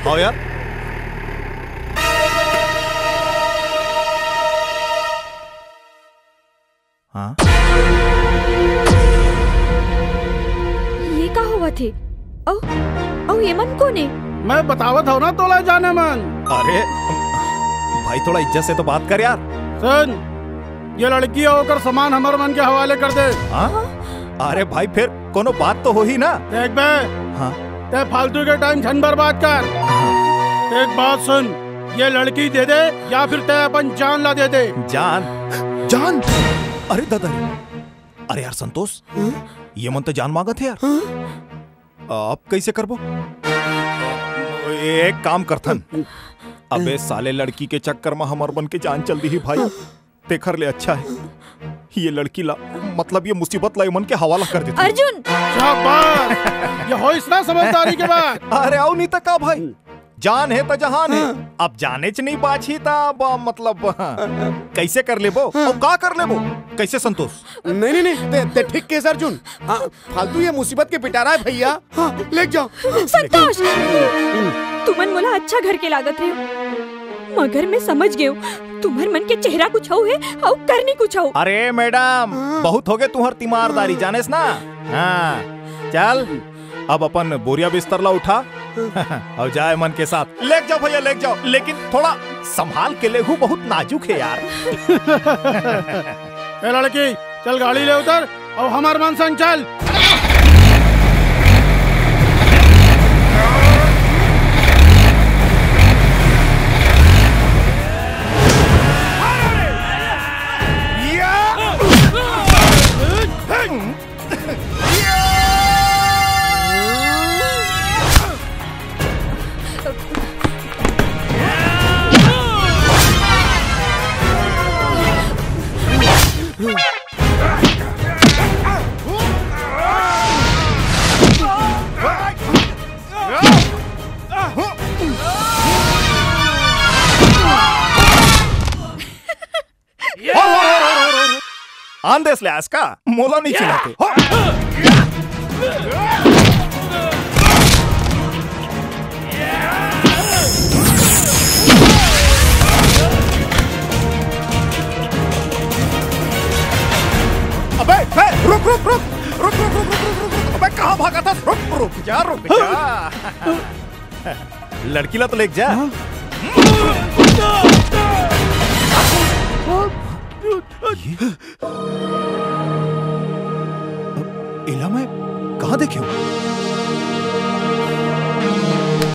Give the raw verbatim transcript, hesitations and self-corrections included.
आओ यार। हाँ? ये का होवत हे? अउ, अउ ये मन कोन हे? मैं बतावत हव ना तोला जाने मन। अरे भाई, थोड़ा इज्जत से तो बात कर यार। सुन, ये लड़की अउ ओकर सामान हमर मन के हवाले कर दे। हाँ? अरे भाई, फिर कोनो बात तो होही ना। देख बे, हाँ? तैं फालतू के टाइम झन बर्बाद कर। एक बात सुन, ये लड़की दे दे या फिर तैं अपन जान ला दे दे। जान? जान? अरे दादा रे। अरे यार संतोष, ये मन तो जान मांगत हे यार। अब कैसे करबो? एक काम करथन। अबे साले, लड़की के चक्कर में हमर मन के जान चल दिही भाई। तेखर ले अच्छा हे ये लड़की ला, मतलब ये मुसीबत ला ये मन के हवाला कर देथन। अर्जुन! शाबाश! ये होइस ना समझदारी के बात। अरे अउ नहीं तो का भाई, जान हे त जहान हे। हाँ। अब जानेच नहीं बाचही त अब, मतलब, हाँ, कैसे कर लेबो? हाँ। अउ का कर लेबो? कैसे संतोष? नहीं, नहीं, नहीं, तैं, तैं ठीक कहेस अर्जुन। हाँ, फालतू ये मुसीबत के पिटारा हे भैया। हाँ, ले जाओ। संतोष, तुमन मोला अच्छा घर के लागत रहे हो, मगर मैं समझ गए हूँ, तुम्हर मन के चेहरा कुछ अउ हे, अउ करनी कुछ अउ। अरे मैडम, हाँ। बहुत होगे तुम्हर तीमारदारी, जानेस ना? हाँ, चल, अब अपन बोरिया बिस्तर ला उठा अउ जा ए मन के साथ। लेग जाव भैया, लेग जाव, लेकिन थोड़ा संभाल के लेगहू, बहुत नाजुक हे यार। ए लड़की, चल गाड़ी ले उतर अउ हमर मन संग चल। आन देस ले आस का, मोला नहीं चिन्हाते। हो। अबे, ए, रुक, रुक, रुक। रुक, रुक, रुक। अबे, कहाँ भागत हस? रुक, रुक जा, रुक जा। लड़की ला तो लेग जा। हाँ? ये? एला मैं कहाँ देखे हूँ?